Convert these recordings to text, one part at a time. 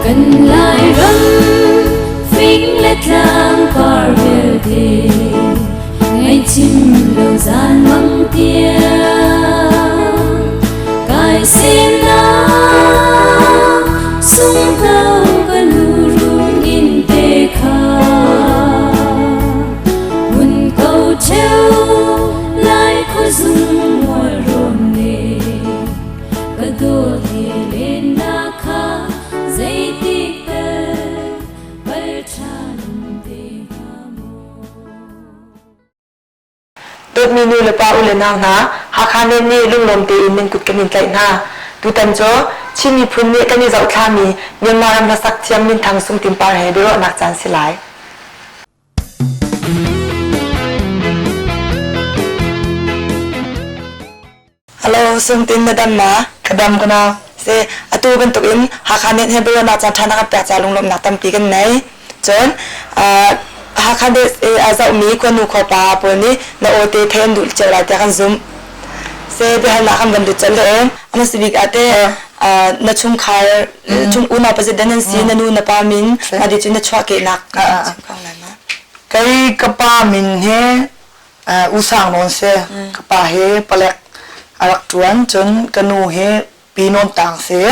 Kan Lairam fing le tlang par vialte ngaihchim lo zan mang tiang kai semnak sunghno ka nu rung in te kha hun ko cheu lai khuazung mual rawn ne ka dawt he lennak kha zeitik tal pal ṭhan te hnga maw. Dawtmi nu le pa u le nau hna, Hakha men nih lunglawm tein nan kut kan in tlaih hna. Tutan cu Chin miphun nih kan i zohthlami Myanmar ram hlasak thiam minthang Sung Tin Par he biaruahnak caan si lai. Hello, Sung Tin na dam ma? Ka dam ka nau. Se, atu bantuk in Hakha net he biaruahnak caan ṭha na kan pek ca lunglawmhnak tampi kan nei. Cun, Hakha net a zohmi khuanu khuapa pawl nih na aw te theih an duh cio lai tiah kan zumh. Se, biahalnak kan van lut colh le a hmasa bik ah teh na chungkhar chung unau pazit dan nan si, na nu na pa min, adi cu na chuahkehnak chim kho lai ma? Kei ka pa min he U Sang Nawn si. Ka pa hi palek a rak ṭuan cun ka nu hi Pi Nawn Tang si.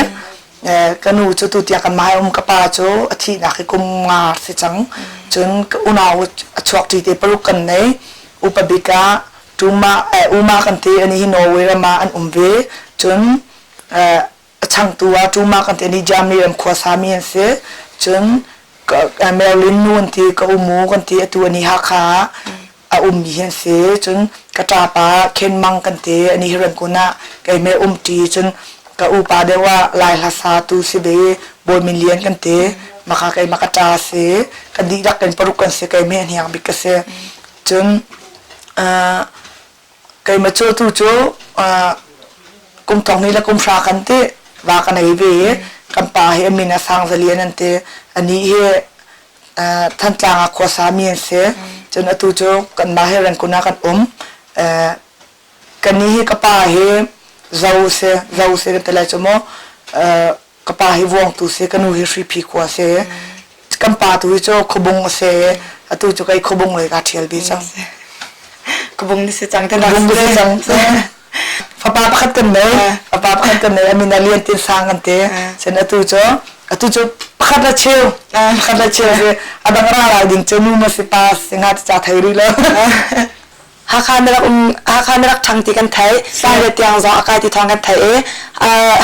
Ka nu cu tutiang kan mah um ka pa cu a thihnak hi kum nga si cang. Cun ka unau a chuak ṭi te paruk kan nei. Upa bik ah Tuma Uma kan ti ani hi Norway ram ah an um ve. Cun a changtu ah Tuma kan ti ani Germany ram khuasa mi an si. Cun Marilyn nu an ti ka umu kan ti atu ani Hakha ah a ummi hi an si. Cun ka ṭapa Khen Mang kan ti ani hi Rangoon ah keimah umṭi cun ka upa deuh ah Lai hla satu si ve Bawi Min Lian kan ti maka keimah ka ṭa si kan dihlak in paruk kan si keimah hniang bik ka si. Cun keimah cu tu cu kum thong hnih le kum hra kan ti va ka nei ve i kan pa hi a min a Sang Za Lian an ti anih hi Thantlang ah khuasa mi an si. Cun atu cu kanmah hi Rangoon ah kan um. Kannih hi ka pa hi Zo si, Zo si kan ti lai cu mu. Ka pa hi Vuangtu si, ka nu hi Hriphi khua si. Kan pa tu hi cu Khuabung a si. Atu cu kei Khuabung lei kaa ṭhial ve cang. Khuabung na si cang. Khuabung na si cang. Fapa pakhat kan nei. Fapa pakhat kan nei. A min ah Lian Tin Sang kan ti. Cun atu cu atu cu pakhat le cheu pakhat le cheu si a dang ra lai ding cu nu ma si pa si nga ti ca thei rih lo. Hakha na rak um Hakha na rak ṭhang ti kan theih. Sa le tiang zong a kai ti thawng kan theih i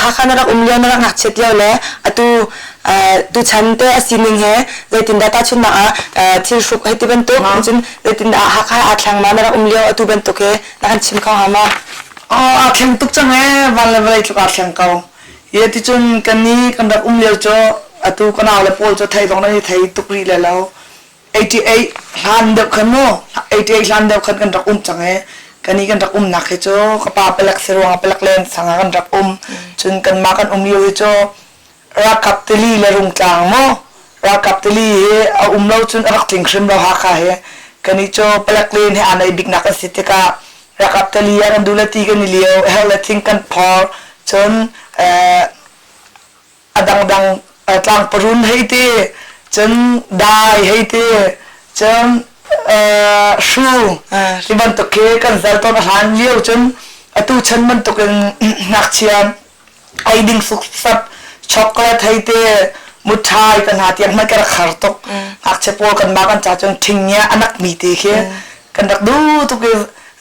Hakha na rak um lio na rak ngakchiat lio le atu tuchan te a sining he zeitindah tahchunhnak ah thil hruk hei ti bantuk cun zeitindah Hakha aa thleng ma na rak um lio atu bantuk he na kan chim kho hnga maw? Aw aa thleng tuk cang ee van le vawlei tluk aa thleng ko. Ye ti cun kan ni kan rak um lio cu atu ka nau le pawl cu thei zong nan i thei tuk rih le lo. 88 hlan deuh khan mu 88 hlan deuh khan kan rak um cang ee kan i kan rak umnak hi cu ka pa palek si ruangah palek len sang ah kan rak um cun kanmah kan um lio hi cu ralkap tili le rungtlang mu ralkap tili hi a um lo cun a rak tling hrim lo Hakha hi kan i cu palek len he aa nei biknak an si tikah ralkap tili ah kan duh le ti kan i lio herh le thing kan phor cun a dangdang tlangparun hei ti cun dai hei ti cun hru ti bantuk khi kan zel tawn a hlan lio cun atu chan bantuk in ngakchia ei ding suksap chocolate hei ti muthai kan hna tiang hmanh ka rak har tuk ngakchia pawl kan mah kan ca cun ṭhingia anak mi te khi kan rak duh tuk i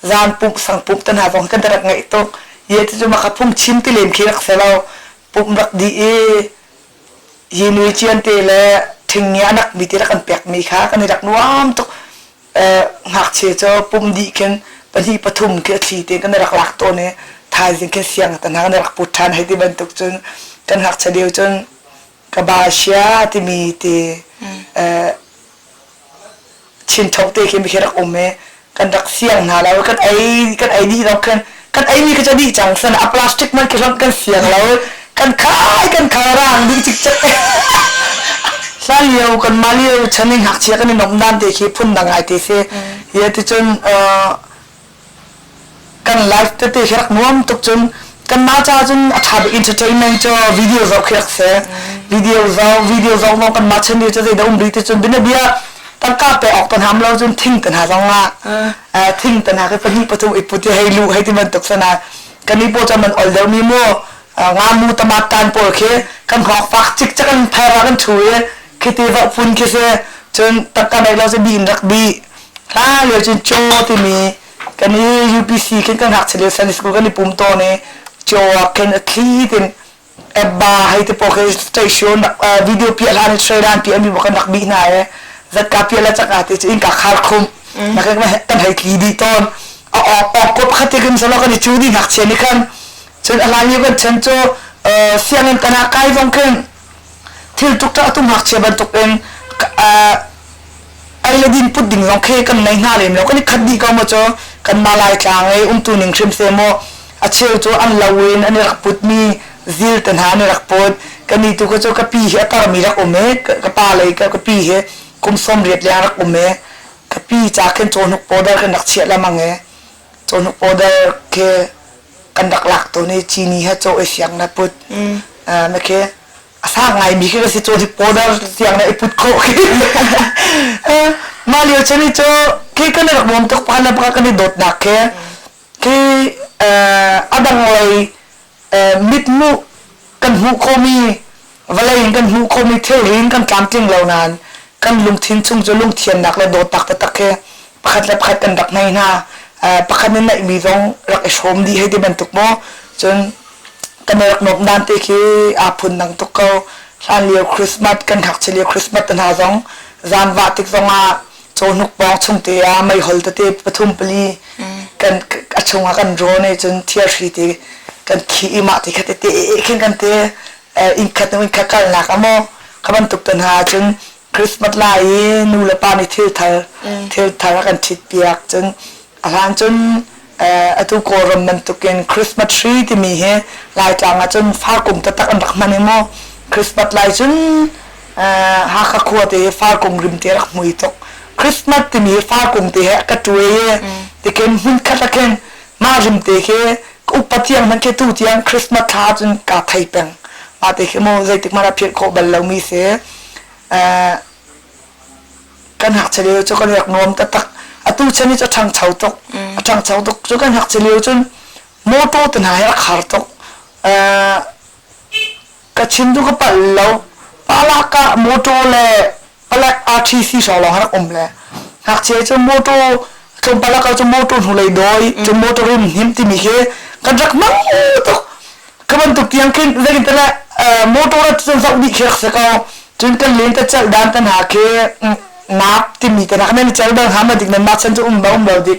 zan pumh sang pumh te hna zong kan rak ngaih tuk ye ti cu maka phung chim ti lem khi rak si lo pumh rak dih i hi nui cian te le ṭhingnge a nakmi te rak kan pekmi kha kan i rak nuam tuk ngakchia cu pumh dih khin pahnih pathum khi a thli te kan i rak lak tawn i thaizing khin siang te hna kan i rak put ṭhan hei ti bantuk cun kan ngakchia lio cun ka ba sia timi te chinthok te khi khi rak um i kan rak siang hna lo kan ei kan ei dih lo khan kan ei mi kha cu dih cang san a plastic man khi kan siang lo kan khai kan khai rang dih cikcek hlan lio kan mah lio chan in ngakchia kan i nom dan te khi phun dang ngai te si ye ti cun kan life tete khi rak nuam tuk cun. Kanmah ca cun a ṭha bik entertainment cu video zoh khi rak si. Video zoh, video zoh zong kanmah chan lio cu zeidah um rih ti cun bianabia tangka pek awk tan ham lo cun thing te hna zong ah thing te hna khi pahnih pathum i put i hei luh hei ti bantuk sana kan i paw man ol deuh mi mu ngamu tamat tan pawl khi kan hngok fak cikcek an phaira kan ṭhu i khiti zoh phun khi si cun tangka neih lo cu bi in rak bi hla lio cun chaw timi kan i UPC khin kan ngakchia lio Sunday school kan i pum tawn i chaw ah khin a thli tin ebba hei te paw khi station video piah hlan i trailer piah mi kan rak bih hna i zatka piah la chak te cu innka khar khum na kan hei tli dih tawn a awk awk ko pakhat te kan salo kan i cu dih ngakchia nih khan cun a hlan lio kan chan cu sianginn tana kai zong khin thil tuk atu ngakchia bantuk in ei le din put ding zong khi kan nei hna lem lo kan i khat dih ko maw cu kan mah Laitlang i umtu ning hrim se maw a cheu cu an lo in an i rak put mi zil te hna an i rak put kan ni tu cu ka pi hi a tarmi rak um i ka pa lei ka pi hi kum 80 leng rak um i ka pi ca khin cawhnuk powder kan rak chiah lamang i cawhnuk powder khi kan rak lak tawn i cini he caw i siang na put na khi a sang ngaimi khi ka si cu hi powder tiang na i put khawh khi mah lio chan i cu khi kan i rak nuam tuk pakhat le pakhat kan i dawtnak khi khi a dang lei mithmuh kan hmuh khawhmi vawlei in kan hmuh khawhmi thilri in kan tlamtling lo nain kan lungthin chung cu lungthiannak le dawtnak taktak khi pakhat le pakhat kan rak ngei hna pakhat nih naihmi zong rak i hrawm dih hei ti bantuk maw cun kan i rak nuamh dan te khi aa phun dang tuk ko hlan lio Christmas kan ngakchia lio Christmas te hna zong zan vah tik zong ah cawhnuk pawng chung te ah meihol tete pathum pali kan a chung ah kan rawn i cun thiarhri te kan khi i mah ti kha tete khin kan te inn khat in khat kalnak amaw kha bantuk te hna cun Christmas lai i nu le pa nih thil thar thil thar a kan ṭhit piak cun a hlan cun atu Kawlram bantukin Christmas tree timi hi Laitlang ah cun farkung taktak an rak hman i mu Christmas lai cun Hakha khua te hi farkung rim te rak hmui tuk Christmas timi hi farkung te he ka ṭuai i tikin hmun khat ah khin mah rim te khi ka upa tiang hmanh khi tu tiang Christmas thla cun kaa thei peng mah te khi mu zeitik hmanh ah philh khawh bal lomi si Kan ngakchia lio cu kan rak nuam taktak. Atu chan hi cu a ṭhangcho tuk. A ṭhangcho tuk cu kan ngakchia lio cun motor te hna hi a khar tuk. Ka chim cu ka palh lo. Palak ah motor le palek RTC hrawng lawng rak um le ngakchia cu motor tlawmpal ah cu motor hnulei dawi cu motor rim hnim timi khi kan rak hmang tuk. Ka bantuk tiang khin zeitin tele motor ah cun zoh dih khi rak si ko. Cun kan len ka celh dan kan ha khi nap timi te nak nan cel bal hnga ma dik nan mah chan cu um ba um lo dik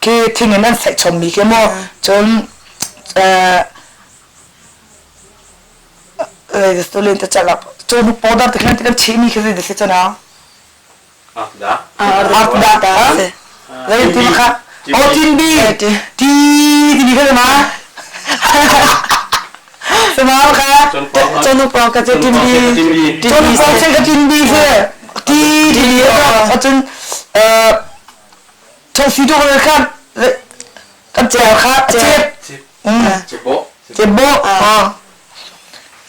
khi thing in an saih chom mi khi mu cun eh len ta celh cu hnuk powder te khan kan chi mi khi zei si chana Arda ta zei ti kha o tin bi ti ti mi kha ma Sama kha Chonu pawng ka cu tin bi Chonu pawng ka tin bi se ti ti acun chong si tu kha kan cel kha chep Cebo. Cebo.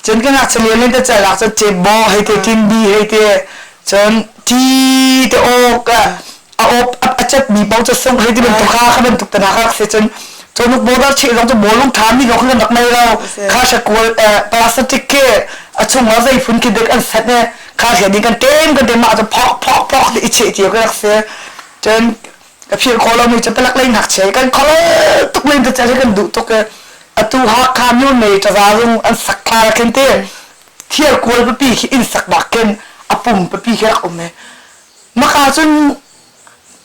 Cun ka ngakchia lio in ta cel ah cun cebo hei te tin bi hei te cun ti te aw ka a aw a chat mi paoh cu sung hei ti bantuk kha kha bantuk te hna kha si cun cun border cheh zong cu bawlung tha mi zong kha rak nei lo kha shakual plastic ke a chung ah zei phun khi dek an set ne kha hrian ding kan tem kan tem mah cu phok phok phok ti i cheh cio ka rak si cun ka philh khawh lomi cu palak lei ngakchia kan khol tuk len te cel kan duh tuk i atu Hakha myone taza zung an sak thla khin te thial kual papi khi inn sak bak khin a pum papi khi rak um i maka cun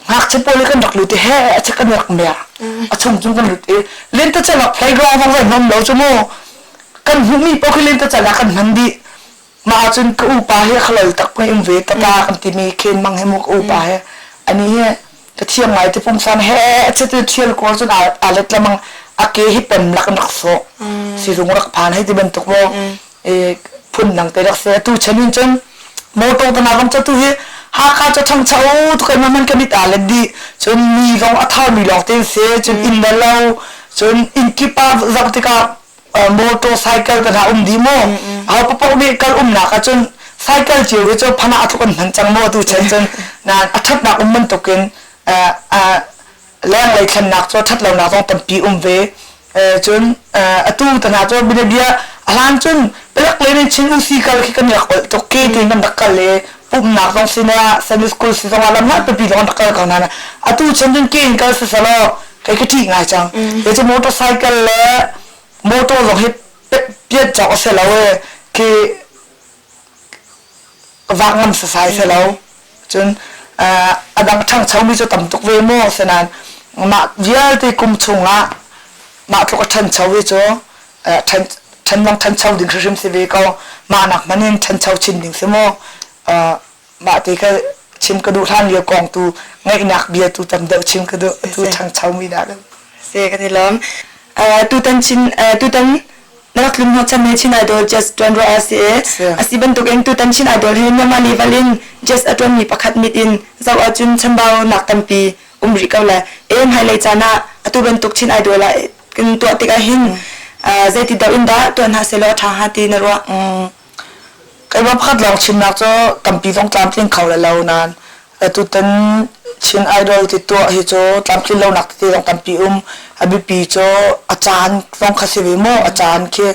ngakchia pawl kan rak lut i he a chek kan rak mer a chung cun kan lut i lentecelh playground zong zei hmam lo cu mu kan hmuhmi paoh khi lentecelh ah kan hman dih Mah ahcun ka upa hi a khalal tak ngai um ve tata kan timi khen mang he mu ka upa he ani hi ka thiam ngai ti pungsan he chete thial kual cun aa let lamang a ke hi pem lak in rak sawh sizung rak phan hei ti bantuk maw e phun dang te rak se atu chan in cun motor tana zong cu tu hi Hakha cu ṭhangcho tuk in man ka mit aa let dih cun mi zong a thar mi lawng te se cun inn le lo cun inn kip ah zoh tikah. Motorcycle te hna um dih maw aho paoh nih kal umnak ahcun cycle cio hi cu phanah tluk an hman cang maw tu chan cun nain a ṭhatnak um bantukin lenglei thlennak cu ṭhat lonak zong tampi um ve. Cun atu te hna cu bianabia a hlan cun palek le nih Chin usi kal khi kan rak olh tuk ke tiin kan rak kal i pumhnak zong sinah Sunday school si zongah lam hlat pipi zong an rak kal ko hna. Atu chan cun ke in kal siselaw kei ka ṭih ngai cang. Kei cu motorcycle le motor zong hi piat cawk a si lo i khi vak ngam sasai si lo. Cun a dang ṭhangchomi cu tam tuk ve maw asinain mah vialte kum chungah mah tluk a ṭhancho hi cu ṭhan ṭhan zong ṭhancho ding hrimhrim si ve ko. Mah nak hmanh in ṭhancho chin ding si maw. Mah ti kha chim ka duh hlan lio kong tu ngaihnak bia tu tam deuh chim ka duh tu ṭhangchomi dah. Si kan i lawm. Tutan chin tutan na rak tlun hnawhchan he Chin Idol Jazz ṭuan ruah a si i a si bantukin tutan Chin Idol hi Myanmar level in jazz a ṭuanmi pakhat mit in zoh ahcun chambaunak tampi um rih ko le e hmailei caan ah atu bantuk Chin Idol ah kan tuah tikah hin zeiti deuh in dah tuah hna sehlaw a ṭha hnga ti na ruah? Keimah pakhat lawng chimnak cu tampi zong tlamtling kho le lo nain tutan Chin Idol ti tuah hi cu tlamtlin lonak tete zong tampi um. A biapi cu a caan zong kha si ve mu. A caan khi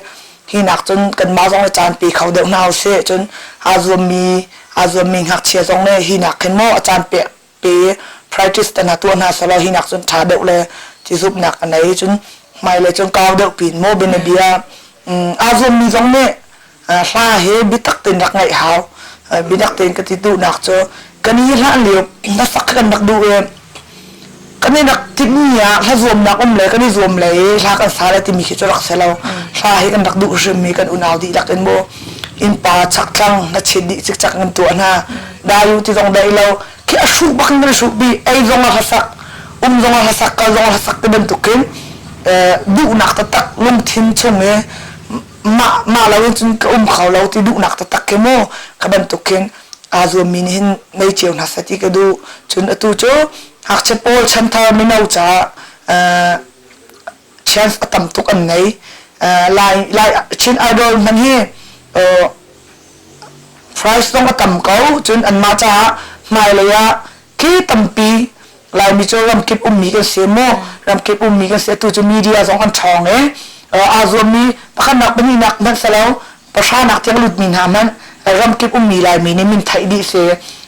hi nak cun kanmah zong nih caan pe kho deuh hna usih. Cun aa zuammi aa zuammi ngakchia zong nih hi nak khin maw a caan pek pe practice te hna tuah hna selaw hi nak cun ṭha deuh le ci zumhnak a nei. Cun hmailei cun kau deuh pin maw bianabia aa zuammi zong nih hla hi biatak tein rak ngaih hau. Biatak tein ka ti duhnak cu kan i hlan lio hlasak kan rak duh i kan i rak timhmi ah hla zuamnak um le kan i zuam le i hla kan sa le timi khi cu rak si lo. Hla hi kan rak duh hrimmi kan unau dihlak in mu innpa chakthlang na chin dih cikcak kan tuah hna. Dayu ti zong dai lo khi a hruh bak in kan hruh bi ei zong a hlasak um zong a hlasak kal zong a hlasak ti bantukin duhnak taktak lungthin chung i mah mah lo in cun ka um kho lo ti duhnak taktak khi mu ka bantuk khin aa zuammi nih hin nei cio hna seh ti ka duh. Cun atu cu ngakchia pawl chanthar mino caah chance a tam tuk an nei. Lai lai Chin Idol hman hi price zong a tam ko. Cun anmah caah hmailei ah khi tampi Laimi cu ramkip ummi kan si mu ramkip ummi kan si atu cu media zong an ṭhawng i aa zuammi pakhatnak pahnihnak hmanh si lo pahranak tiang lutmi hna hmanh ramkip ummi Laimi nih min theih dih si.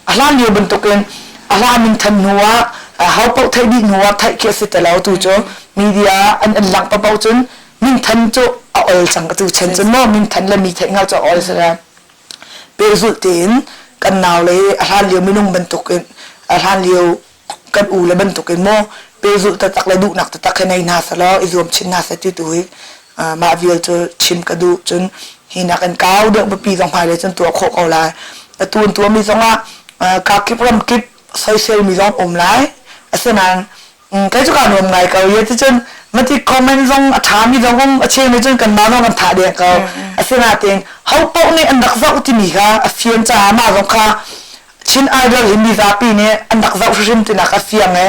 A hlan lio bantukin a hla min than hnu ah ho paoh theih dih hnu ah theih khi a si ti lo. Atu cu media an an langh paoh cun minthan cu a ol cang atu chan cun maw minthan le mi theih hngal cu a ol si pehzulh tein kan nau le a hlan lio minung bantukin a hlan lio kan u le bantukin maw pehzulh taktak le duhnak taktak he nei hna selaw i zuam chin hna seh ti tu hi mah vial cu chim ka duh. Cun hi nak in kau deuh biapi zong hmailei cun tuah khawh ko lai. Atu an tuahmi zongah kakip ramkip soiselmi zong um lai. Asinain kei cu kaa nuam ngai ko ye ticun mati comment zong a ṭhami zong um a cheu nih cun kanmah zong kan thah deng ko. Asinain ho paoh nih an rak zoh timi kha a fian caah mah zong kha Chin Idol hi mizapi nih an rak zoh hrimhrim tinak a fiang i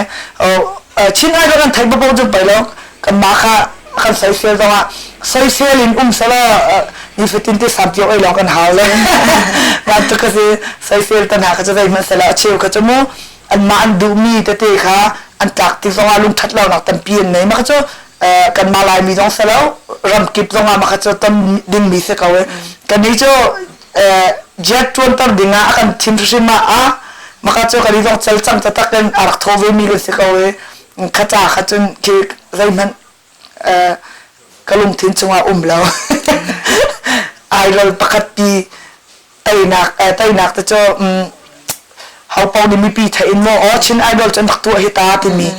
Chin Idol kan theih paoh cu pei lo kanmah kha kan soisel zongah soisel in um selaw nifatin te sam tio ei lawng kan hau le bantuk ka si soisel te hna kha cu zeihmanh selaw a cheu kha cu mu anmah an duhmi tete kha an tlak tik zongah lungṭhat lonak tampi an nei. Mah cu kanmah Laimi zong si lo ramkip zongah mah cu ton dingmi si ko i kannih cu jet ṭuanter dingah a kan thim hrimhrim ah a maka cu kan i zong cal cang taktak in a rak thaw vemi kan si ko i kha ca kha cun khi zeihmanh ka lungthin chungah um lo. Idol pakhat pi teinak teinak te cu ho paoh nih mipi theih in maw aw Chin Idol cu an rak tuah hi ta timi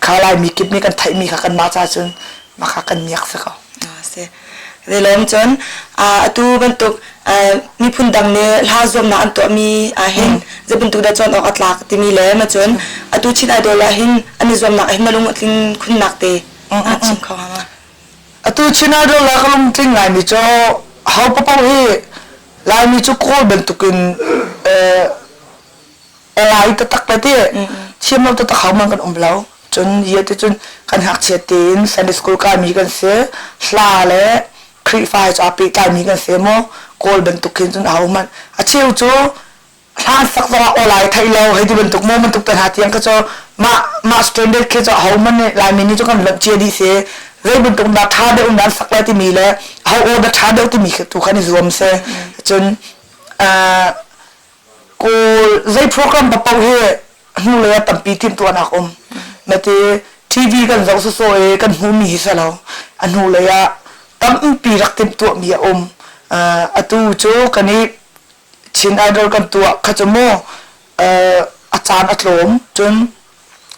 kha Laimi kip nih kan theihmi kha kanmah ca cun mah kha kan miak si ko. Si. Zelom cun atu bantuk miphun dang nih hla zuamnak an tuahmi ah hin zei bantuk dah cawn awk a tlak timi le ma cun atu Chin Idol ah hin an i zuamnak ah hin na lung a tling khunnak te chim kho hnga ma? Atu Chin Idol ah ka lungtling ngaimi cu ho paoh hi Laimi cu Kawl bantukin lai taktak le ti thiam lo taktak ho man kan um lo. Cun ye ti cun kan ngakchia tein Sunday school kaimi kan si. Hla le Khrihfa he cu aa pehtlaimi kan si maw Kawl bantuk khin cun ahohmanh a cheu cu hlan sak zongah aw lai theih lo hei ti bantuk maw bantuk te hna tiang kha cu mah mah standard khi cu ahohmanh nih Laimi nih cu kan lonh cia dih si zei bantuk dah ṭha deuh in dah an sak lai timi le ho aw dah ṭha deuh timi khi tu khan i zuam si cun Kawl zei program paoh hi hnulei ah tampi timhtuahnak um. Mate TV kan zoh sawsawh i kan hmuhmi hi si lo. A hnulei ah tampi rak timhtuahmi a um. Atu cu kan i Chin Idol kan tuah kha cu mu a caan a tlawm. Cun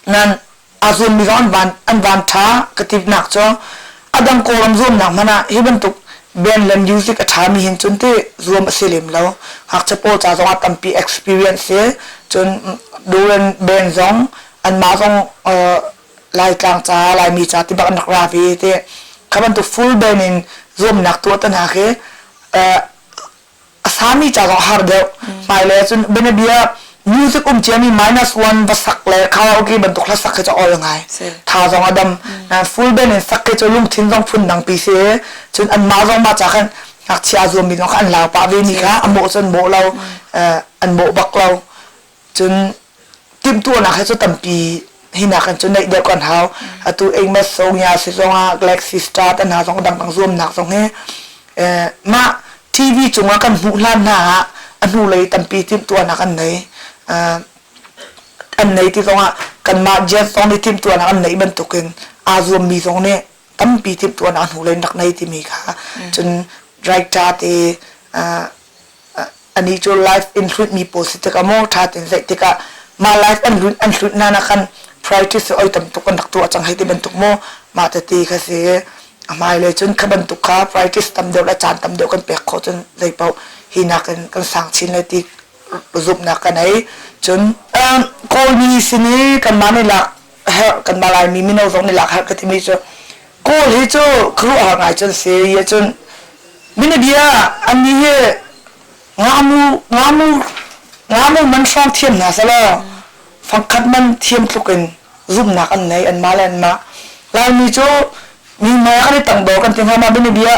nan aa zuammi zong an van an van ṭha ka tinak cu a dang Kawlram zuamnak hmanh ah hi bantuk band le music a ṭhami hin cun ti zuam a si lem lo. Ngakchia pawl ca zong ah tampi experience si. Cun Duran band zong anmah zong Laitlang ca Laimi ca ti bak an rak ra ve ti. Kha bantuk full band in zuamnak tuah te hna khi a sami ca zong a har deuh. Hmailei ahcun bianabia music um ciami minus one va sak le karaoke bantuk hla sak khi cu ol ngai. Tha zong a dam. Full band in sak khi cu lungthin zong phun dang pi si. Cun anmah zong mah ca khan ngakchia zuammi zong kha an lau pah ve mi kha a mawh cu an mawh lo. An mawh bak lo. Cun timhtuahnak he cu tampi hinak in cun neih deuh kan hau. Atu Amos Sonia si zongah Galaxy Star tan hna zong dangdang zuamnak zong hi mah TV cungah kan hmuh hlan hna ah a hnulei tampi timhtuahnak an nei. An nei ti zongah kanmah Jazz zong nih timhtuahnak an neih bantukin aa zuammi zong nih tampi timhtuahnak hnulei rak nei timi kha cun writer te anih cu life in hlutmi pawl si tikah maw ṭha tein zeih tikah mah life an hlut an hlut hna khan practice oi tam tuk an rak tuah cang hei ti bantuk maw mah tete kha si a hmailei cun kha bantuk kha practice tam deuh le caan tam deuh kan pek khawh cun zei paoh hi nakin kan sang chin lai ti zumhnak ka nei cun Kawlmi sin i kanmah nih lak herh kanmah Laimi mino zong nih lak herh ka timi cu Kawl hi cu khuaruahhar ngai cun si i cun Minabia annih hi ngamu ngamu ngamu man hrawng thiam hna selaw fangkhat man thiam tluk in zumhnak an nei anmah le anmah Laimi cu mi hmai ah kan i tangdor kan ti hnga ma bianabia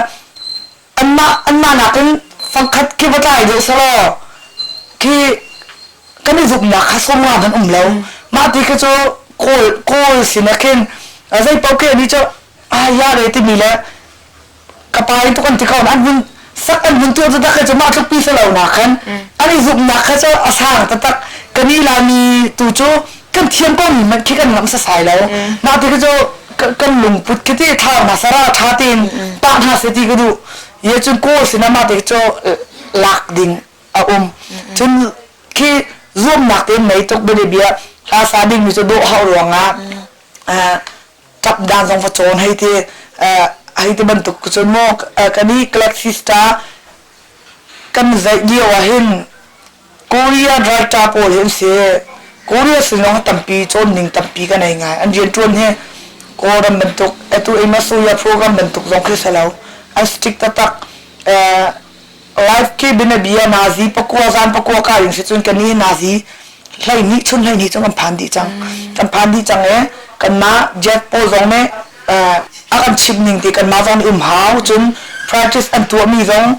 anmah anmah nakin fangkhat khi va tlai deuh selaw khi kan i zumhnak kha sawm nga kan um lo mah ti khi cu kawl kawl sin ah khin zei paoh khi ani cu ah ya le timi le ka pa in tuk an ti ko an vun sak an vun tuah taktak cu mah tluk pi lo nak khan an i zumhnak kha cu a sang taktak kan i lami tu cu kan thiam ko mi man khi kan ngam sasai lo mah ti cu kan lungput khi ti tha na sara tha tin pa hna se ti ka duh ye cun ko sina ma ti cu lak ding a um cun khi zuamnak te mei tuk bia bia hla sa ding mi cu dawh hau ruangah ṭap dan zong va cawn hei ti hei ti bantuk cun maw kan i Galaxy Star kan zeih lio ah hin Korea writer pawl hi an si Korea sin zong tampi cawn ning tampi ka nei ngai an rian ṭuan hi Kawlram bantuk atu Amasuya program bantuk zong khi si lo an strict taktak Live khi bianabia nazi pakua zan pakua ka in si cun kan i nazi 12 chun 12 cu kan phan dih cang. Kan phan dih cang i kanmah jet pawl zong nih a kan chimh ning ti kanmah zong nih um hau cun practice an tuahmi zong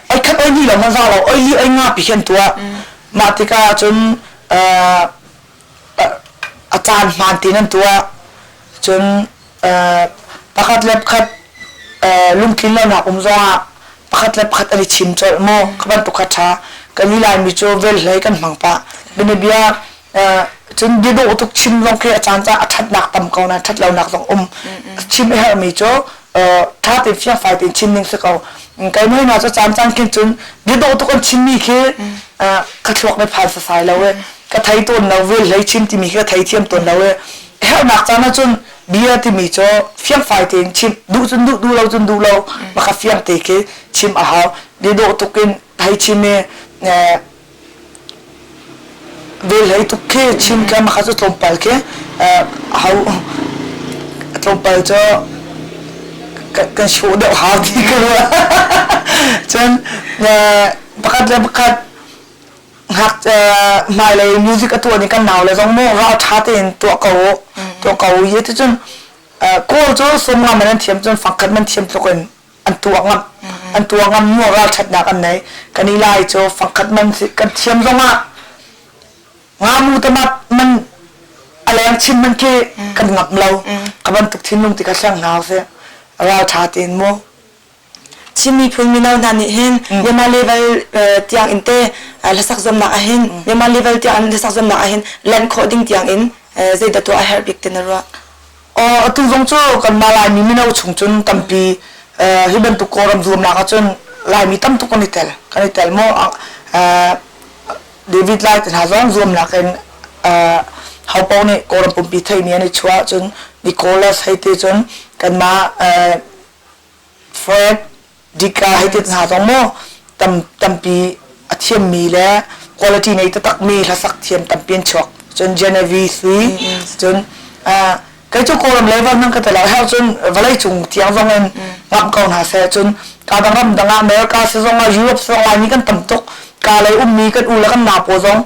oi khat oi hnih lawng hmanh za lo oi li oi nga pi khi an tuah. Mah tikah cun a caan hmaan tein an tuah. Cun pakhat le pakhat lungtlin lonak um zongah pakhat le pakhat an i chim colh maw kha bantuk kha ṭha kan i Laimi cu velhlei kan hmang pah bianabia cun bia dawh tuk chim zong khi a caan caan a ṭhatnak tam ko nain ṭhat lonak zong um chim a herhmi cu ṭha tein fiangfai tein chim ding si ko keimah hna cu caan caan khin cun bia dawh tuk an chimmi khi ka thluak nih phan sasai lo e ka thei tawn lo velhlei chim timi khi ka thei thiam tawn lo e herhnak caan ahcun bia timi cu fiangfai tein chim duh cun duh duh lo cun duh lo maka fiang te khi chim a hau bia dawh tuk in hei chim i vel hlei tuk khi chim kha maka cu tlawmpal khi hau tlawmpal cu kan show deuh hau ti ka ruah cun pakhat le pakhat. Ngak hmailei music a tuah ni kan nau le zong mu ral ṭha tein tuah ko u tuah ko u ye ti cun Kawl cu sawmnga man an thiam cun fangkhat man thiam tluk in an tuah ngam an tuah ngam mu ral ṭhatnak an nei kan i lai cu fangkhat man kan thiam zong ah ngamu tamat man a leng chin man khi kan ngam lo ka bantuk thinlung ti kha hleng hna usih ral ṭha tein mu Chin miphun mino hna nih hin Myanmar level tiang in te hlasak zuamnak ah hin Myanmar level tiang in hlasak zuamnak ah hin lanh khawh ding tiang in zeidah tuah a herh bik ti na ruah? Atu zong cu kanmah Laimi mino chung cun tampi hi bantuk Kawlram zuamnak ahcun Laimi tam tuk kan i tel. Kan i tel maw? David Lai te hna zong zuamnak in hopaoh nih Kawlram pumpi theimi an i chuah cun Nicholas hei ti cun kanmah Fred Dika hei ti hna zong maw tam tampi a thiammi le quality nei taktakmi hlasak thiam tampi an chuak. Cun Genevieve Sui, cun kei cu Kawlram level hmang ka ti lo herh cun vawlei cung tiang zong in ngamh ko hna seh cun ka dang ram dang ah America si zong ah Europe si zong Laimi kan tam tuk ka lei ummi kan u le kan nau pawl zong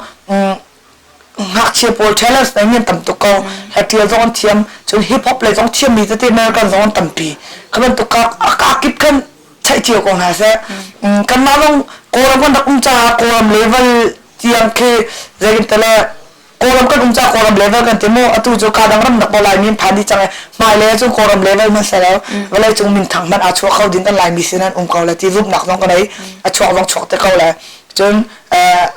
ngakchia pawl talents nei mi an tam tuk ko hla zong an thiam cun hip hop lei zong thiammi tete American zong an tampi kha bantuk ka a kip khan theih cio ko hna seh kanmah zong Kawlram kan rak um caah Kawlram level tiang khi zeitin tele Kawlram kan um caah Kawlram level kan ti mu atu cu ka dang ram nak ko Laimi an phan dih cang i hmailei ahcun Kawlram level hmanh seh lo vawlei cung minthang hmanh aa chuah kho ding kan Laimi sin an um ko le ti zumhnak zong ka nei a chuak zong chuak te ko le cun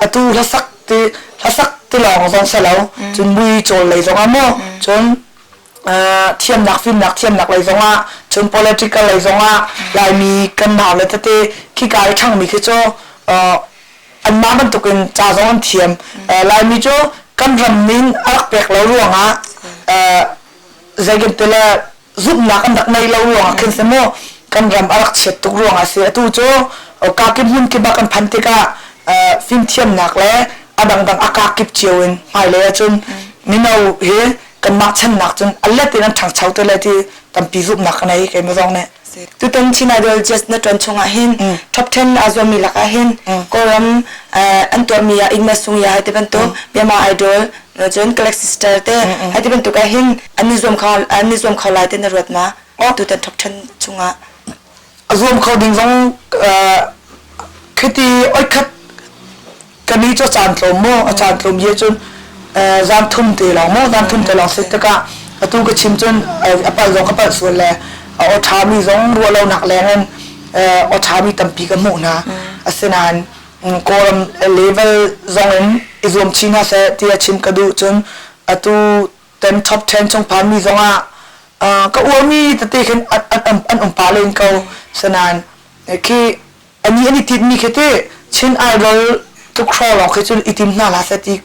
atu hlasak ti hlasak ti lawng zong si lo cun mui cawl lei zong ah mu cun thiamnak fimnak thiamnak lei zong ah cun political lei zong ah Laimi kan nau le tete khika i ṭhangmi khi cu anmah bantukin ca zong an thiam Laimi cu kan ram min a rak pek lo ruangah zeikin tile zumhnak an rak nei lo ruangah khin si mu kan ram a rak chiat tuk ruangah si atu cu kakip hmun kip ah kan phan tikah fimthiamnak le a dangdang a kakip cio in hmailei ahcun mino hi kanmah channak cun a let in an ṭhangcho te lai ti tampi zumhnak ka nei keimah zong nih Tutan Chin Idol Jazz na ṭuan chungah hin top 10 aa zuammi lakah hin Kawlram an tuahmi ah Ingma Sung Ya hai ti bantuk Myanmar Idol cun Galaxy Star te hai ti bantuk ah hin an i zuam kho an i zuam kho lai ti na ruat ma tutan top 10 chungah a zuam kho ding zong khiti oikhat kani cu caan tlawm mu a caan tlawm ye cun zan thum te lawng mu zan thum te lawng si tikah atu ka chim cun a pal zong ka palh sual le a aw ṭhami zong ruah lonak leng in aw ṭhami tampi ka hmuh hna asinain Kawlram level zong in i zuam chin hna seh ti a chim ka duh cun atu ten top 10 chung phanmi zong ah ka uarmi tete khin an um pa len ko sanain khi ani an i tinhmi khi ti Chin Idol tukhraw lawng khi cun i tim hna hlah seh ti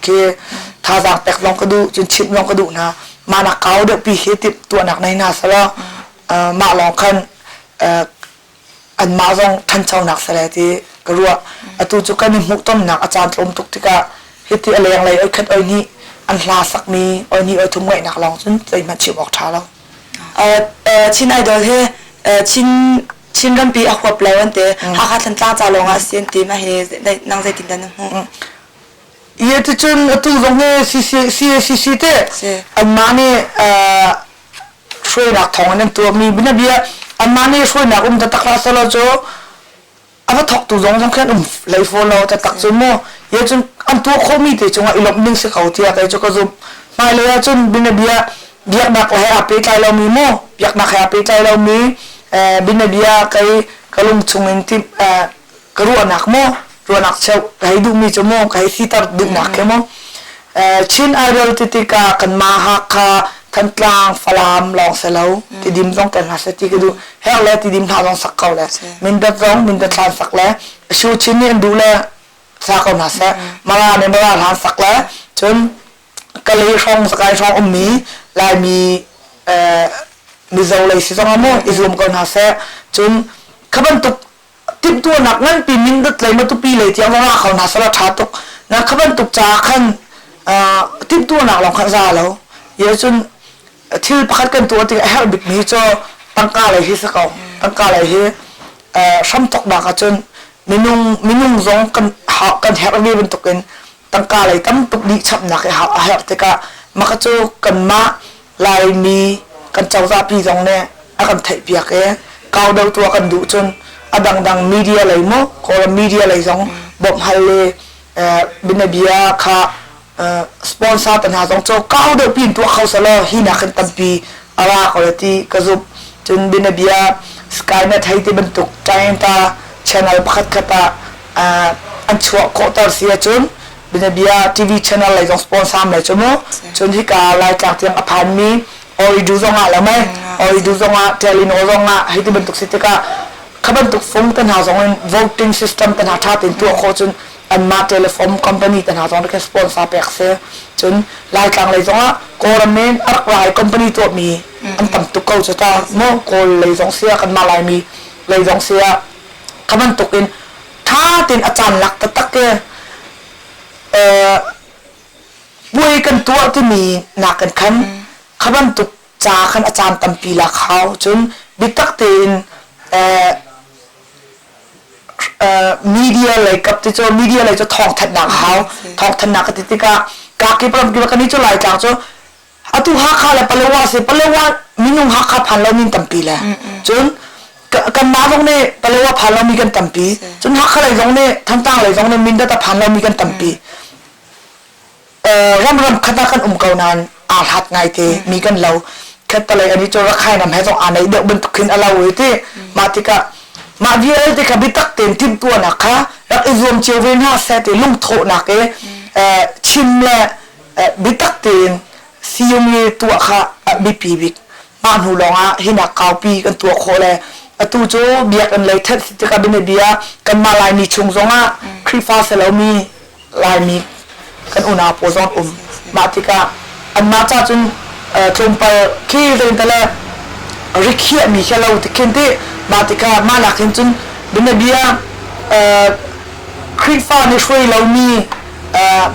khi thazaang pek zong ka duh cun chimh zong ka duh hna mah nak kau deuh pi khi timh tuahnak nei hna selaw mah lawng khan anmah zong ṭhanchonak sele ti ka ruah atu cu kan i hmuhtonnak a caan tlawm tuk tikah hiti a lenglei oi khat oi hnih an hla sakmi oi hnih oi thum ngaihnak lawng cun zeihmanh chim awk ṭha lo Chin Idol hi Chin Chin rampi a huap lo an ti Hakha Thantlang ca lawng ah a si an ti mah hi nang zeitin dah na hmuh Iye ticun atu zong hi CACC te anmah nih hruainak thawng in an tuahmi bianabia anmah nih hruainak um taktak hlah selaw cu a va thawktu zong zong khin um hlei fawn lo taktak cu mu ye cun an tuah khawhmi te cungah i lawmh ding si ko tiah kei cu ka zumh hmailei ah cun bianabia biaknak he aa pehtlai lomi mu biaknak he aa pehtlai lomi bianabia kei ka lung chungin timh ka ruahnak maw ruahnak cheuh ka hei duhmi cu maw ka hei siter duhnak khi maw Chin Idol ti tikah kanmah Hakha Thantlang Falam lawng si lo Tidim zong tel hna seh ti ka duh her le Tidim hna zong sak ko le Mindat zong Mindat hlan sak le Shu Chin nih an duh le sa ko hna seh Mara nih Mara hlan sak le cun Kalay hrawng Sakai hrawng ummi Laimi Mizo lei si zong ah maw i zuam ko hna seh cun kha bantuk timhtuahnak nganpi Mindat lei Matupi lei tiang zong ah kho hna sala ṭha tuk na kha bantuk caah khan timhtuahnak lawng khan za lo ye cun thil pakhat kan tuah tik a herh bikmi cu tangka lei hi si ko tangka lei hi hramthoknak ah cun. Minung minung zong kan kan herh ve bantukin tangka lei tam tuk dih chapnak i a herh tikah maka cu kanmah Laimi kan cozahpi zong nih a kan theihpiak i kau deuh tuah kan duh cun a dangdang media lei mu Kawlram media lei zong bawmh hal le bianabia kha sponsor te hna zong cu kau deuh piin tuah kho selaw hi nakin tampi a ra ko lai ti ka zumh. Cun bianabia Skynet hei ti bantuk China channel pakhat khat ah an chuah khawhter si ahcun bianabia TV channel lei zong sponsor lai cu mu. Cun hika Laitlang tiang a phanmi Ooredoo zong ah lo mei Ooredoo zong ah Telenor zong ah hei ti bantuk si tikah kha bantuk fung te hna zong in voting system te hna ṭha tein tuah khawh cun anmah telephone company te hna zong nih sponsor pek si. Cun Laitlang lei zongah Kawlram in a rak rai company tuahmi an tam tuk ko cu ta mu Kawl lei zong si ah kanmah Laimi lei zong si ah kha bantuk in ṭha tein a caan lak taktak ke puai kan tuah timi nakin khan kha bantuk ca khan a caan tampi lak hau. Cun biatak tein media lei kap ti cu media lei cu thawngthanhnak a hau. Thawngthanhnak ka ti tikah kakip ramkip kan i cu Laitlang cu atu Hakha le Palawa si Palawa minung Hakha phan lomi tampi le cun kanmah zong nih Palawa phan lomi kan tampi cun Hakha lei zong nih Thantlang lei zong nih Mindat a phan lomi kan tampi Ramram khat ah kan um ko nain aa hlat ngaite mi kan lo. Khattalei ani cu Rakhine ram he zong aa naih deuh bantuk khin a lo i ti. Mah tikah mah vialte kha biatak tein timhtuahnak kha rak i zuam cio ve hna seh ti lungthawhnak i chim le biatak tein siung i tuah kha a biapi bik. Mah hnu lawngah hinak kaupi kan tuah khawh le atu cu biakinn lei thenh si tikah bianabia kanmah Laimi chung zongah Khrihfa si lomi Laimi kan unau pawl zong an um. Mah tikah anmah ca cun tlawmpal khi zeintale rikhiahmi khi lo ti khin ti mah tikah mah nak hin cun bianabia Khrihfa nih hruai lomi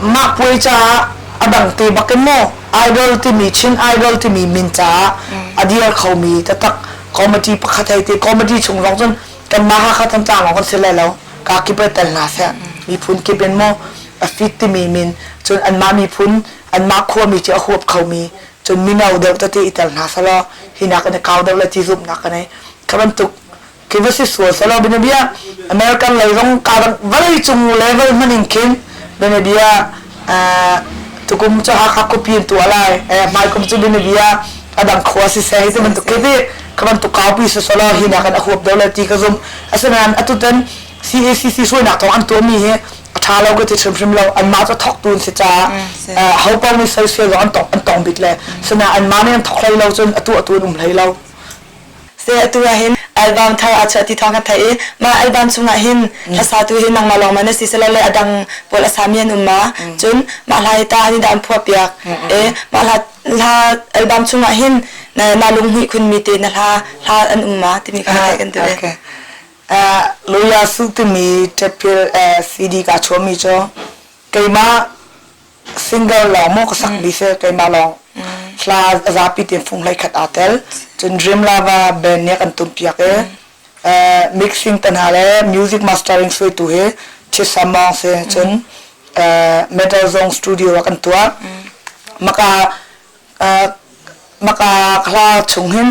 mah puai caah a dang te bak in maw idol timi Chin idol timi min caah a dir khomi taktak committee pakhat hei ti committee chung zong cun kanmah Hakha Thantlang lawng kan si lai lo kakip ah tel hna seh miphun kip in maw a fit timi min cun anmah miphun anmah khuami cu a huap khomi cun mino deuh tete i tel hna selaw hinak in a kau deuh le ti zumhnak ka nei kha bantuk khi va si sual selaw bianabia American lei zong ka vawlei cung level hman in khin bianabia tukum cu Hakha khuapi in tuah lai hmaikum cu bianabia a dang khua siseh hi ti bantuk khi ti kha bantuk kaupi si selaw hi nakin a huap deuh le ti ka zumh asinain atutan CACC hruainak thawng an tuahmi hi a ṭha lo ka ti hrimhrim lo anmah cu thawktu an si caah ho paoh nih soisel zong an tong an tong bik le sinain anmah nih an thawk hlei lo cun atu atu an um hlei lo Se atu ah hin album thar aa chuah ti thawng ka theih i mah album chungah hin hlasatu hi nangmah lawng ma na si silole a dang pawl a sami an um ma cun mah hla hi ta nih dah an phuah piak e mah hla hla album chungah hin na na lunghmuih khunmi te na hla hla an um ma timi kha theih kan duh okay. Loya Su timi ṭeppil CD ka chuahmi cu keimah single lawng maw ka sakmi si keimah lawng hla a zapi tein fung hlei khat aa tel cun Dream Lava band nih a kan tumpiak i mixing te hna le music mastering suaitu hi Chisa Mawng si cun Metal Zone studio ah kan tuah maka maka hla chung hin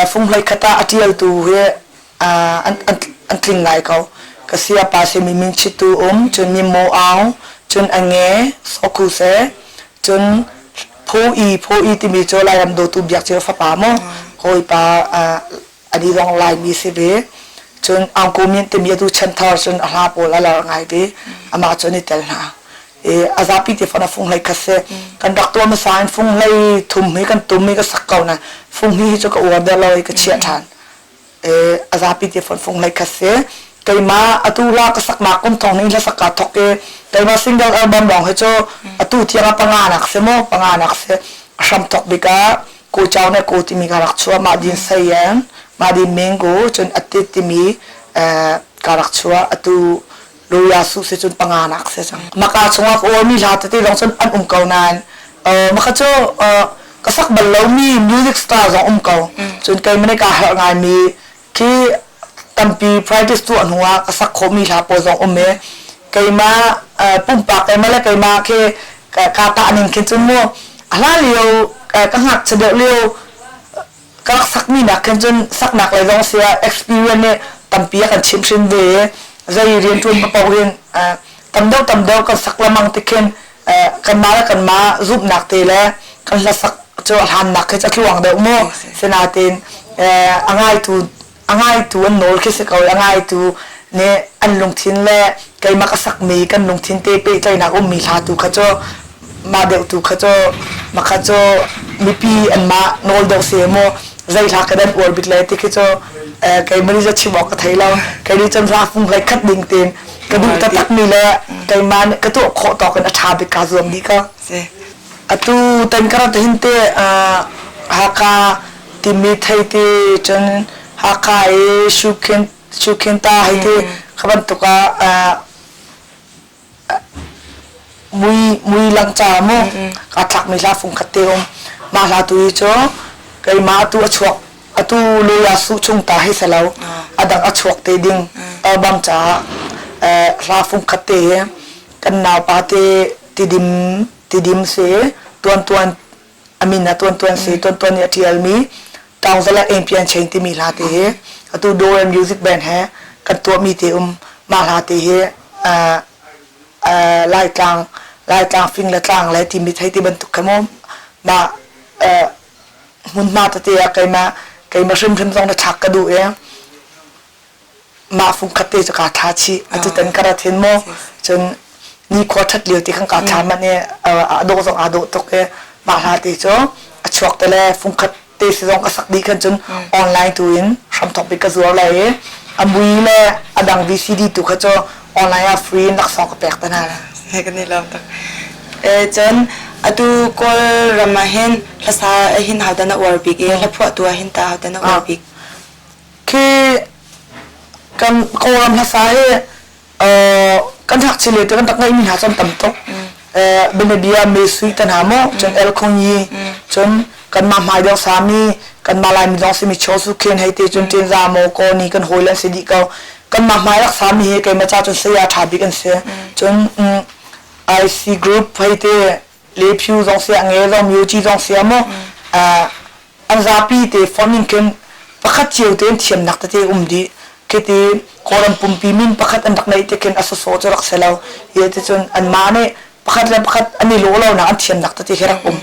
fung hlei khat ah a ṭialtu hi an tling ngai ko. Ka sayapa si mi min chitu um, cun mi mo aung, cun a nge sawkhu se, cun pho i pho i timi cu Lairam dawtu biak cio fapa mu, hawipa ani zong Laimi si ve. Cun Aung Ko Myint timi atu chanthar cun a hla pawl a lar ngai ve. Amah cu an i tel hna. I a zapi te fon a fung hlei khat si. Kan rak tuah hmasa in fung hlei thum hi kan tum i ka sak ko na. Fung hi cu ka uar deuh lo i ka chiah ṭhan. A zapi te phone fung hlei khat si keimah atu la ka saknak kum thong ning hlasak ka thok i keimah single album lawng hi cu atu tiang ah panga nak si mu panga nak si hram thok bik ah ko chau ne ko timi ka rak chuah mah din sayan mah din mango cun atit timi ka rak chuah atu Loya su si cun panga nak si cang maka chungah ka uarmi hla tete zong cun an um ko nain maka cu ka sak bal lomi music star zong um ko cun keimah nih kaa harh ngaimi khi. Tampi practice tuah hnu ah ka sak khawhmi hla pawl zong um i keimah pumpak keimah le keimah khi ka tah ning khin cun mu a hlan lio ka ngakchia deuh lio ka rak sakmi nak khin cun saknak lei zong si ah experience nih tampi a kan chimhhrin ve i zei rian ṭuan paoh hin tam deuh tam deuh kan sak lengmang tik khin kanmah le kanmah zumhnak te le kan hlasak cu a hlannak khi cu a tluang deuh mu. Sinain a ngaitu a ngaitu an nawl khi si ko a ngaitu nih an lungthin le keimah ka sakmi kan lungthin te pehtlaihnak ummi hla tu kha cu mah deuh tu kha cu makha cu mipi anmah nawl deuh si mu zei hla ka dan uar bik le ti khi cu keimah nih chim awk ka thei lo. Kei nih cun hla fung hlei khat ding tein ka duh taktak mi le keimah nih ka tuah khawh tawk in a ṭha bik kaa zuam dih ko. Atu tan ka rat hin te Hakha timi thei ti cun Hakha i Shukhin Shukhinta hei ti kha bantuk ah mui mui lang ca mu kaa thlakmi hla fung khat te um. Mah hla tu hi cu keimah atu a chuak atu Loya Su chung ta hei si lo a dang a chuak te ding album caah hla fung khat te hi kan naupa te Tidim Tidim si tuan tuan a min ah tuan tuan si tuan tuan nih a ṭialmi Taungzalak Engpian Chain timi hla te hi atu Doel Music Band he kan tuahmi te um. Mah hla te hi Laitlang Laitlang fing le tlang le timi thei ti bantuk kha mu mah hmunhma tete ah keimah keimah hrimhrim zong na thlak ka duh i mah fungkhat te cu kaa thla chih. Atutan ka rat hin mu cun nikhua ṭhat lio ti khan kaa thla manh i a dawh zong aa dawh tuk i mah hla te cu a chuak te le fungkhat te si zong ka sak dih khan cun online tu in hramthawk bik ka zuar lai i a mui le a dang VCD tu kha cu online ah free in laksawng ka pek te hna. Kan i lawm tuk. Cun atu Kawlram ah hin hlasa hin hodah na uar bik i hla phuahtu ah hin tah hodah na uar bik? Khi kan Kawlram hlasa hi kan ngakchia lio te kan rak ngeihmi hna cu an tam tuk. Bianabia Me Sui te hna maw, cun El Khong Yi, cun kanmah hmai deuh sami, kanmah Laimi zong simi Chaw Su Khen hei te cun Ṭin Za maw Kaw ni kan hawi le an si dih ko. Kanmah hmai rak sami hi keimah ca cun saya ṭha bik an si. Cun IC Group hei te Le Phyu zong si, Nge zong, Myo Ci zong si maw, an zapi te phone in khin pakhat cio tein thiamnak tete um dih. Khiti Kawlram pumpi min pakhat an rak neih te khin a sawsawh cu rak si lo. Hi ti cun anmah nih pakhat le pakhat an i lawh lonak an thiamnak tete khi rak um.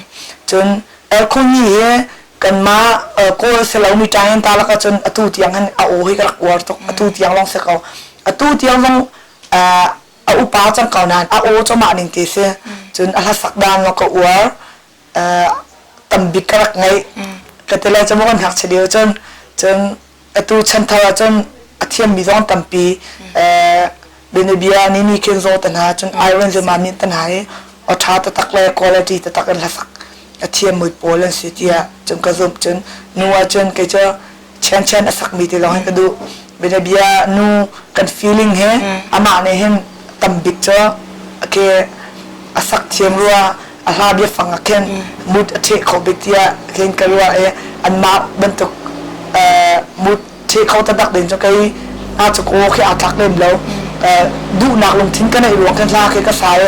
Cun Elkhonyi hi kanmah Kawl si lomi ṭain ta lakah cun atu tiang hin a aw hi ka rak uar tuk. Atu tiang lawng si ko. Atu tiang zong a upa cang ko nain a aw cu mah ning te si. Cun a hlasak dan ka uar. Tambik ka rak ngeih. Ka ti lai cu maw kan ngakchia lio cun cun atu chanthar ah cun a thiammi zong tampi bianabia Nini Kenzo te hna cun Iron Zema min te hna hi aw ṭha taktak le quality taktak in hlasak a thiam mui pawl an si tiah cun ka zumh. Cun nu ah cun kei cu Chian Chian a sakmi ti lawng hin ka duh. Bianabia nu kan feeling he amah nih hin tambik cu ke a sak thiam rua a hla biafang ah khin mood a ṭheh kho bik tiah khin ka ruah i anmah bantuk mood ṭheh kho taktak ding cu kei hna cu kaw khi aa tlak lem lo. Duhnak lungthin ka neih ruang khin hla khi ka sa i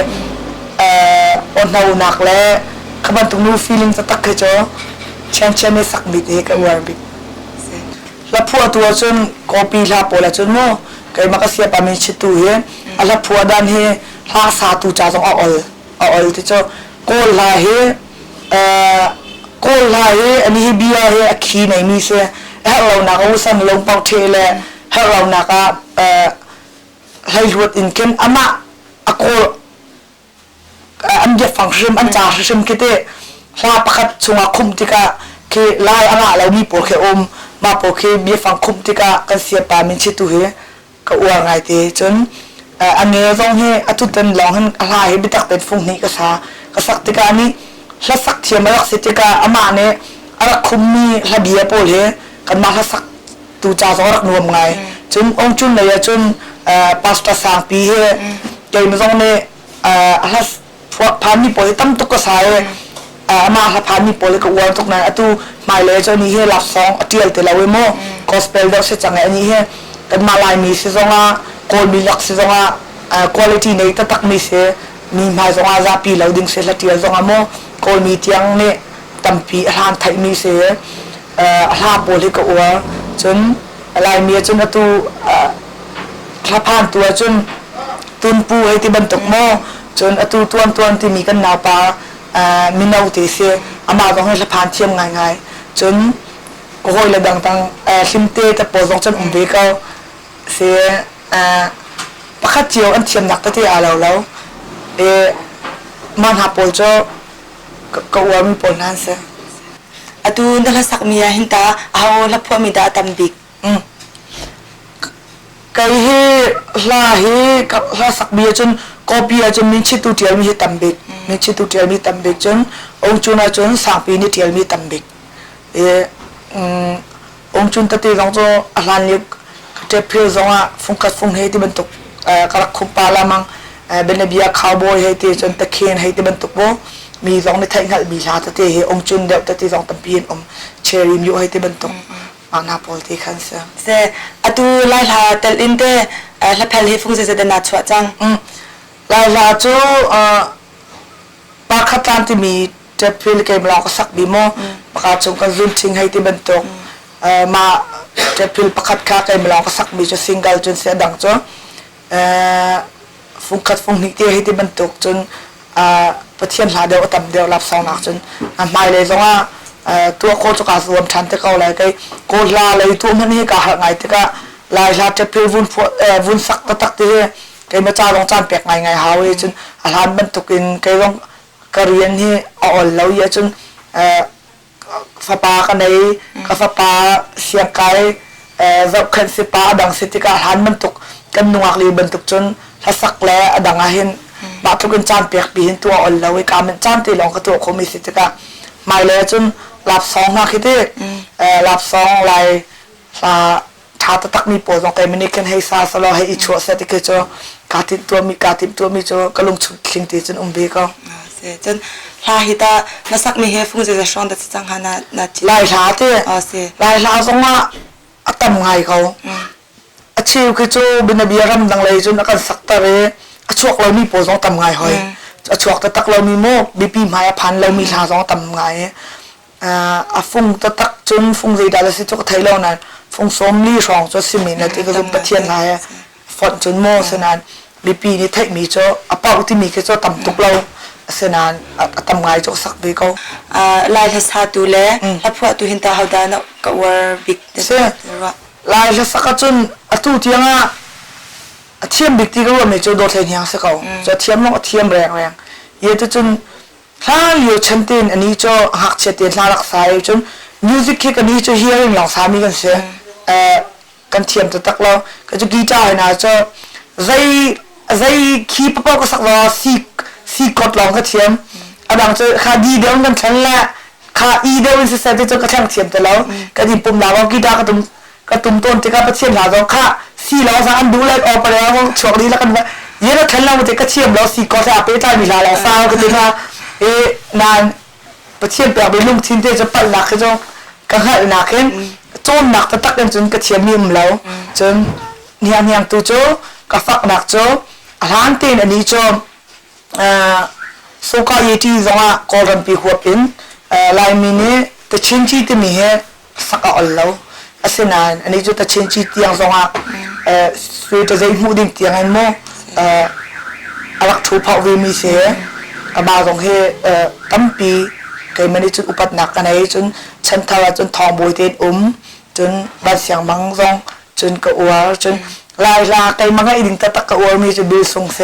aw-hnonak le kha bantuk nu feeling taktak khi cu Chian Chian nih sakmi te hi ka uar bik. Hla phuahtu ahcun copy hla pawl ahcun mu keimah ka siapa min chitu hi a hla phuah dan hi hla satu ca zong a ol a ol ti cu Kawl hla hi Kawl hla hi ani hi bia hi a khi nei mi si herh lonak a usan lungpang ṭhe le herh lonak ah hleihluat in khin amah a kawl an biafang hrim an ca hrim khi te hla pakhat chungah khumh tikah khi lai a ngah lomi pawl khi um. Mah pawl khi biafang khumh tikah kan siapa min chitu hi ka uar ngai te. Cun a nge zong hi a tutan lawng hin a hla hi biatak tein fung hnih ka sa ka sak tikah nih hlasak thiam a rak si tikah amah nih a rak khummi hla bia pawl hi kanmah hlasak tu ca zong a rak nuam ngai. Cun Ong Chun lei ah cun Pastor Sangpi hi keimah zong nih a hla phanmi pawl hi tam tuk ka sa i amah hla phanmi pawl hi ka uar tuk nain atu hmailei cu ani hi laksawng a ṭial ti lo i mu gospel deuh si cang i ani hi. Kanmah Laimi si zongah Kawlmi lak si zongah quality nei taktakmi si mi hmai zongah zapi lo ding si hlatial zongah maw Kawlmi tiang nih tampi a hlan theihmi si a hla pawl hi ka uar. Cun Laimi ahcun atu hlaphantu ahcun Tunpu hei ti bantuk maw cun atu tuan tuan timi kan naupa mino te si amah zong hi hlaphan thiam ngaingai. Cun ka hawile dangdang hlimte te pawl zong cun um ve ko si pakhat cio an thiamnak tete aa lo lo i mah hna pawl cu ka uarmi pawl hna an si. Atu na hlasakmi ah hin ta aho hla phuahmi dah a tam bik? Kei hi hla hi hla sakmi ahcun copy ahcun minchitu ṭialmi hi tam bik. Minchitu ṭialmi tam bik cun ongcun ahcun sangpi nih ṭialmi tam bik. I ongcun tete zong cu a hlan lio ṭephil zongah fungkhat fung he ti bantuk ka rak khumh pah lamang bianabia cowboy hei ti cun takhen hei ti bantuk bu mi zong nih theih hngalhmi hla tete hi ongcun deuh tete zong tampi an um cherry myu hei ti bantuk mah hna pawl te khan si. Se atu lai hla tel in te hlaphel hi fung zeizat na chuah cang? Lai hla cu pakhat tlan timi ṭephil keimah lawng ka sak bi maw paka cung kan zun thing hei ti bantuk mah ṭephil pakhat kha keimah lawng ka sak mi cu single cun si a dang cu fungkhat funghnih te hei ti bantuk cun Pathian hla deuh a tam deuh lapsawngnak cun hmailei zongah tuah khawh cu kaa zuam ṭhan te ko lai kei kawl hla lei tuah hmanh hi kaa harh ngai tikah lai hla ṭephil vun vun sak taktak ti hi keimah ca zong caan pek ngaingai hau i cun a hlan bantukin kei zong ka rian hi a ol lo i ahcun fapa ka nei ka fapa siangkai zohkhenh si pa a dang si tikah hlan bantuk kan nungak li bantuk cun hlasak le a dang ah hin mah tluk in caan pek pi hin tuah ol lo i ka min caan te lawng ka tuah khomi si tikah hmailei ahcun lapsawng hna khi ti lapsawng lai hla ṭha taktakmi pawl zong keimah nih khin hei sa selaw hei i chuah seh ti khi cu kaa timh tuahmi kaa timh tuahmi cu ka lungchung thling te cun um ve ko. Cun hla hi ta na sakmi he fung zeizat hrawng dah cang ha na na Lai hla te Lai hla zong ah a tam ngai ko. A cheu khi cu bianabia ramdang lei cun a kan sakter i a chuak lomi pawl zong tam ngai hoi. A chuak taktak lomi mu biapi hmai a phan lomi hla zong tam ngai. A fung taktak cun fung zeidah a si cu ka thei lo nain fung 40 hrawng cu a si men ti ka zumh Pathian hla he fonh cun maw asinain mipi nih theihmi cu a pauh timi khi cu a tam tuk lo asinain a tam ngai cu ka sak ve ko. Lai hla satu le hla phuahtu hin tah hodah na ka uar bik Si. Lai hla sak ahcun atu tiang ah a thiam bik ti ka ruahmi cu Dawt Hlei Hniang si ko. Cu a thiam lawng a thiam rengreng. Ye tu cun hla lio chan tein ani cu ngakchia tein hla rak sa i cun music hi kan hi cu hearing lawng sami kan si kan thiam taktak lo ka cu guitar hna cu zei zei key papoh ka sak lo C C chord lawng ka thiam a dang cu kha D deuh kan thlen le kha E deuh in siseh ti cu ka thleng thiam ti lo kan in pum la guitar ka tum ka tum tawn tikah Pathian hla zong kha si lo sa an duh le aw pare zong chuak dih la kan ye na thlen lo te ka thiam lo si ko sa pe tlai mi hla lo sa ka ti kha e nan Pathian pek mi lungthin te cu palhnak khi cu ka hngalhnak hin cawnnak taktak in cun ka thiam mi um lo cun niang niang tu cu ka faknak cu a hlan tein ani cu Soka Yeti zongah Kawlrampi huap in Laimi nih Tachinci timi hi sak a ol lo. Asinain anih cu Tachinci tiang zongah sui ṭazei hmuh ding tiang in mu a rak ṭhu phauh vemi si. Amah zong hi tampi keimah nih cun upatnak ka nei. Cun chanthar ah cun thawngbawi tein um. Cun Van Siang Mang zong cun ka uar cun lai hla keimah ngaih ding taktak ka uarmi cu Bill Sung si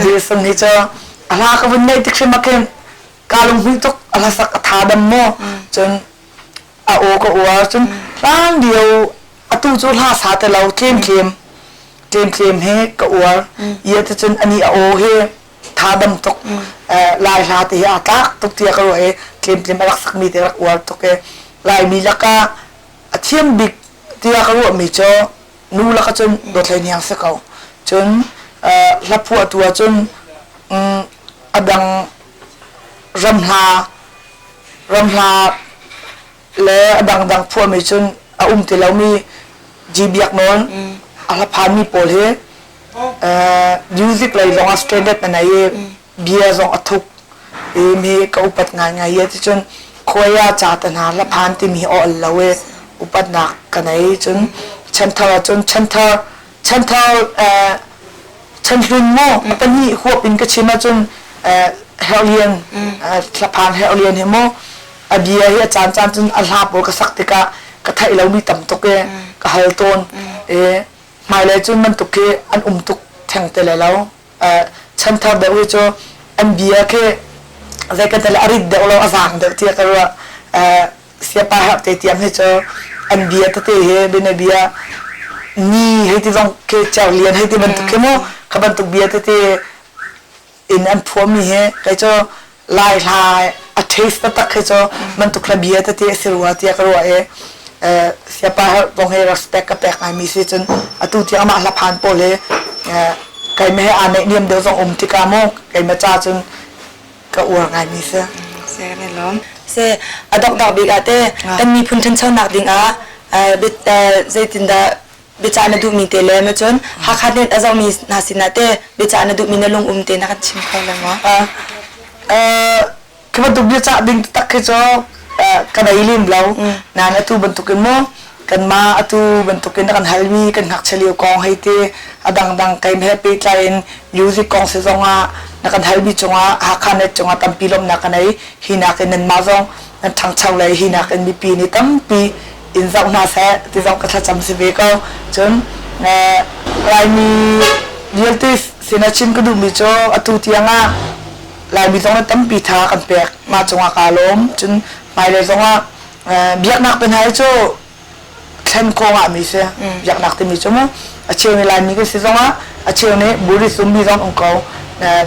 Bill Sung hi cu a hla ka vun ngaih tik hrim ah khin kaa lunghmuih tuk a hlasak a tha dam mu cun a aw ka uar cun hlan lio atu cu hla sa te lo tlem tlem tlem tlem he ka uar ia te cun ani a aw hi tha dam tuk lai hla te hi aa tlak tuk tiah ka ruah i tlem tlem a rak sakmi te rak uar tuk i laimi lakah a thiam bik tiah ka ruahmi cu nu lakah cun Dawt Hlei Hniang si ko. Cun hla phuahtu ahcun a dang ramhla ramhla le a dangdang phuahmi cun a um ti lomi G Biak Nawl. A hlaphanmi pawl hi music lei zong ah standard na nei i bia zong a thuk i mi ka upat ngaingai i ticun khuai ca te hna hlaphan timi hi aw lo i upatnak ka nei. Cun chanthar ahcun chanthar chanthar chanhlun mu a pahnih huap in ka chim ahcun Herlian hlaphan Herlian hi mu a bia hi a caan caan cun a hla pawl ka sak tikah ka theih lomi tam tuk i ka hal tawn i hmailei cun bantuk khi an um tuk theng te lai lo. Chanthar deuh hi cu an bia khi zei kan a rit deuh lo, a zaang deuh tiah ka ruah. Siapa herh te tiang hi cu an bia tete hi bianabia ni hei ti zong khi cerlian hei ti bantuk khi mu kha bantuk bia tete in an phuahmi hi kei cu Lai hla a taste taktak khi cu bantuk hla bia tete a si rua tiah ka ruah i siapa herh kong hi respect ka pek ngaimi si. Cun atu tiang amah hla phan pawl hi keimah he aa naihniam deuh zong um tikah mu keimah ca cun ka uar ngaimi si. Se kan i lawm. Se a dongh bik ah te kan miphun ṭhanchonak ding ah zeitindah biacah na duhmi te le cun Hakha net a zohmi hna sinah te biacah na duhmi na lung um te na kan chim kho le maw? Khi bantuk biacah ding taktak khi cu ka nei lem lo. Nain atu bantukin mu kanmah atu bantukin na kan halmi kan ngakchia lio kong hei ti a dangdang keim he pehtlai in music kong si zongah na kan halmi cungah Hakha net cungah tampi lawmhnak ka nei. Hi nakin nanmah zong nan ṭhangcho lei hi nakin mipi nih tampi in zoh hna seh ti zong ka thlacam si ve ko. Cun Laimi vialte sinah chim ka duhmi cu atu tiang ah Laimi zong nih tampi tha kan pek, mah cungah kaa lawm. Cun hmailei zongah biaknak te hna hi cu thlen khawh ngahmi si. Biaknak timi cu mu a cheu nih Laimi kan si zongah a cheu nih Buddhist ummi zong um ko.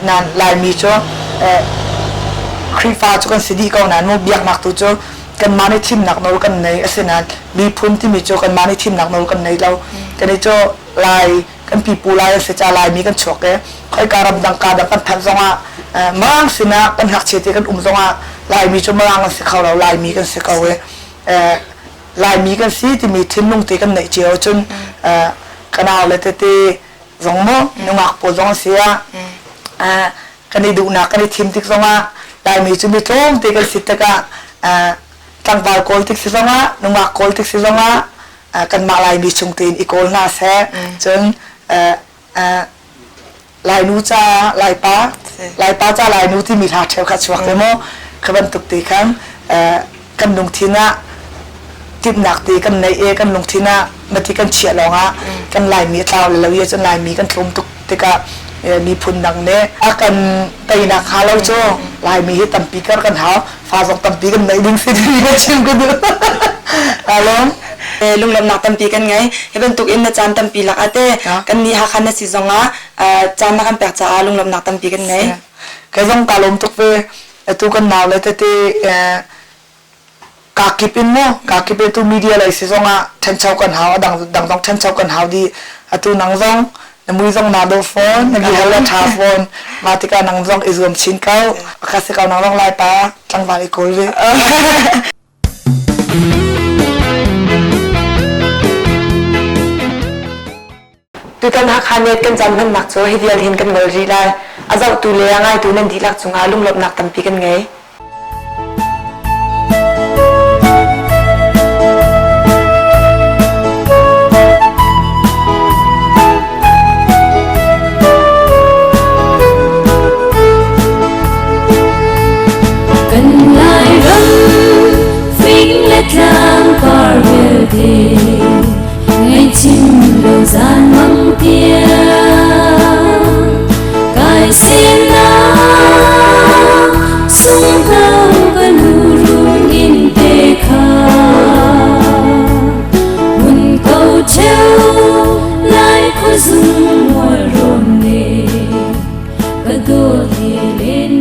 Nain Laimi cu Khrihfa cu kan si dih ko nain mu biaknak tu cu kanmah nih thimnak nawl kan nei. Asinain miphun timi cu kanmah nih thimnak nawl kan nei lo. Kan i cu Lai kan pipu Lai an si ca Laimi kan chuak i khoika ramdang ka dang kan phanh zongah Mirang sinah kan ngakchia te kan um zongah Laimi cu Mirang an si kho lo, Laimi kan si ko i Laimi kan si timi thinlung te kan neih cio cun ka nau le tete zong mu nungak pawl zong an si ah kan i duhnak kan i thim tik zongah Laimi cu mi tlawm te kan si tikah tlangval kawl tik si zongah nungak kawl tik si zongah kanmah Laimi chung tein i kawl hna seh. Cun Lainu ca Laipa, Laipa ca Lainu timi hla ṭheu kha chuak te maw kha bantuk te khan kan lungthin ah timhnak te kan neih i kan lungthin ah mati kan chiah lawngah kan Laimi a tlau le lo i cun Laimi kan tlawm tuk tikah miphun dang nih a kan teinak hnga lo cu Laimi hi tampi kar kan hau, fa zong tampi kan neih ding si timi ka chim ka duh. Alawm. Lunglawmhnak tampi kan ngei. Hi bantuk in na caan tampi lak ah te kan nih Hakha na si zongah caan na kan pek caah lunglawmhnak tampi kan ngei. Kei zong ka lawm tuk ve. Atu kan nau le tete kakip in mu kakip in tu media lei si zongah ṭhancho kan hau, a dang dang zong ṭhancho kan hau dih. Atu nang zong na mui zong naa dawh fawn, na bihal a ṭha fawn. Mah tikah nang zong i zuam chin ko. Ka si ko, nang zong Laipa tlangval i kawl ve. Tutan Hakha Net kan caan hmannak cu hi vial hin kan ngol rih lai. A zohtu le a ngaitu nan dihlak cungah lunglawmhnak tampi kan ngei. Kan Lairam fing le tlang par vialte ngaihchim lo zan mang tiang kai sinak sunghno ka nu run in te kha hun ko cheu lai khuazung mual rawn ne ka dawt he len.